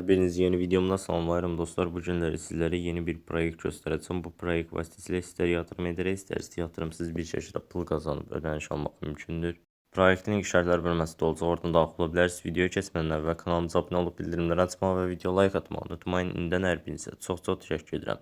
Hepinizi yeni videomda salamlayıram dostlar. Bu günləri sizlere yeni bir proyekt göstereceğim. Bu proyekt vasitəsilə ister yatırım edərək, istersə yatırımsız bir şəkildə pul qazanıb ödəniş almaq mümkündür. Proyektin ilk şərtlər bölməsi də olacaq. Oradan daxil ola bilərsiniz. Videoya keçmədən əvvəl kanalımıza abunə olub bildirimləri açmağı və video like atmağı unutmayın. İndən hər birinizə çox-çox təşəkkür edirəm.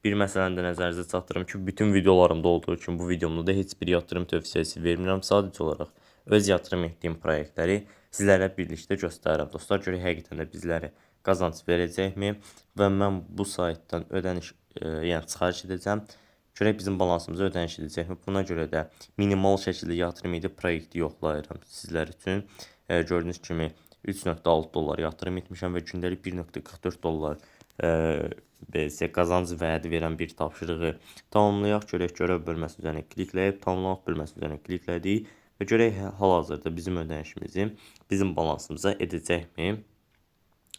Bir məsələni də nəzərinizə çatdırım ki, bütün videolarımda olduğu kimi bu videomda da heç bir yatırım tövsiyəsi vermirəm. Sadəcə olaraq öz yatırım etdiyim proyektləri sizlərlə birlikdə göstərirəm. Dostlar, görək həqiqətən də bizlərə qazanc verəcəkmi və mən bu saytdan ödəniş, yəni çıxarış edəcəm. Görək bizim balansımıza ödəniş edəcəkmi? Buna görə də minimal şəkildə yatırım edib proyekti yoxlayıram sizlər üçün. Gördüyünüz kimi 3.6 dollar yatırım etmişəm və gündəlik 1.44 dollar belə qazanc vədi verən bir tapşırığı tamamlayaq. Görək görev bölməsi üzərinə klikləyib tamamlamaq bölməsi üzərinə kliklədik və görək hal-hazırda bizim ödənişimizi bizim balansımıza edəcəkmi?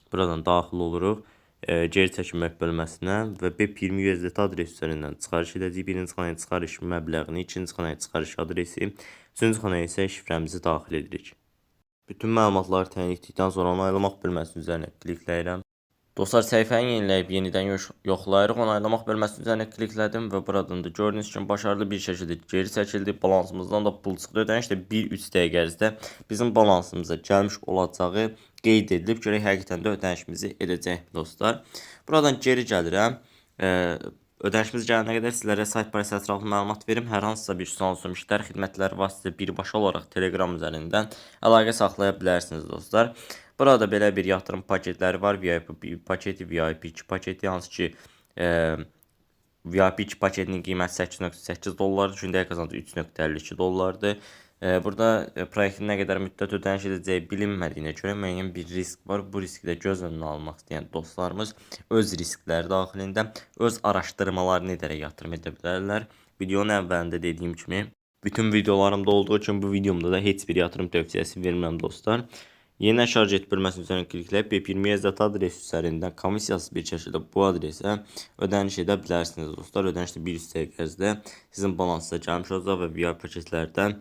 Buradan daxil oluruq geri çəkilmək bölməsinə və BEP20 USDT adresi üzərindən çıxarış edəcəyik. Birinci xanaya çıxarış məbləğini, ikinci xanaya çıxarış adresi, üçüncü xanaya isə şifrəmizi daxil edirik. Bütün məlumatları təyin etdikdən sonra onaylamaq bölməsinin üzərinə klikləyirəm. Dostlar, səhifəni yeniləyib yenidən yoxlayırıq. Onaylamaq bölməsinin üzərinə kliklədim və buradan da gördüyünüz kimi başarılı bir şəkildə geri çəkildi. Balansımızdan da pul çıxdı. Ödəniş də 1-3 dəqiqə ərzində bizim balansımıza gəlmiş olacağı qeyd edilib. Görək həqiqətən də ödənişimizi edəcək dostlar. Buradan geri gəlirəm. Ödənişimiz gələnə qədər sizlərə sayt barəsində ətraflı məlumat verim. Hər hansısa bir sual olsun, müştəri xidmətləri vasitəsilə birbaşa olaraq Telegram üzərindən əlaqə saxlaya bilərsiniz dostlar. Burada belə bir yatırım paketləri var. VIP paketi, VIP 2 paketi, hansı ki VIP 2 paketinin qiyməti 8.8 dollardır, gündəlik qazancı 3.52 dollardır. Burada proyektin nə qədər müddət ödəniş edəcəyi bilinmədiyinə görə müəyyən bir risk var. Bu riski də göz önünə almaq istəyən dostlarımız öz riskləri daxilində öz araşdırmalarını edərək yatırım edə bilərlər. Videonun əvvəlində dediyim kimi, bütün videolarımda olduğu kimi bu videomda da heç bir yatırım tövsiyəsi vermirəm dostlar. Yeni şarj et bölməsinin üzərinə klikləyib BEP20 USDT adresi üzərindən komissiyasız bir şəkildə bu adresə ödəniş edə bilərsiniz dostlar. Ödəniş də bir dəqiqə ərzində sizin balansınıza gəlmiş olacaq və VIP paketlərdən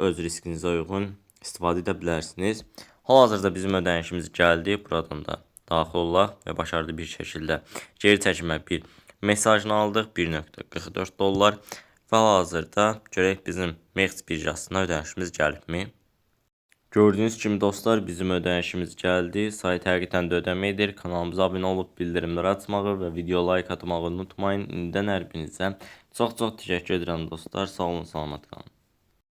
öz riskinizə uyğun istifadə edə bilərsiniz. Hal-hazırda bizim ödənişimiz gəldi. Buradan da daxil olaq və başarılı bir şəkildə geri çəkmə bir mesajını aldıq. 1.44 dollar və hal-hazırda görək bizim MEXC birjasına ödənişimiz gəlibmi? Gördüyünüz kimi dostlar, bizim ödənişimiz gəldi. Sayt həqiqətən də ödəmə edir. Kanalımıza abunə olub bildirimləri açmağı və video like atmağı unutmayın. İndidən hər birinizə çox-çox təşəkkür edirəm dostlar. Sağ olun, salamat qalın.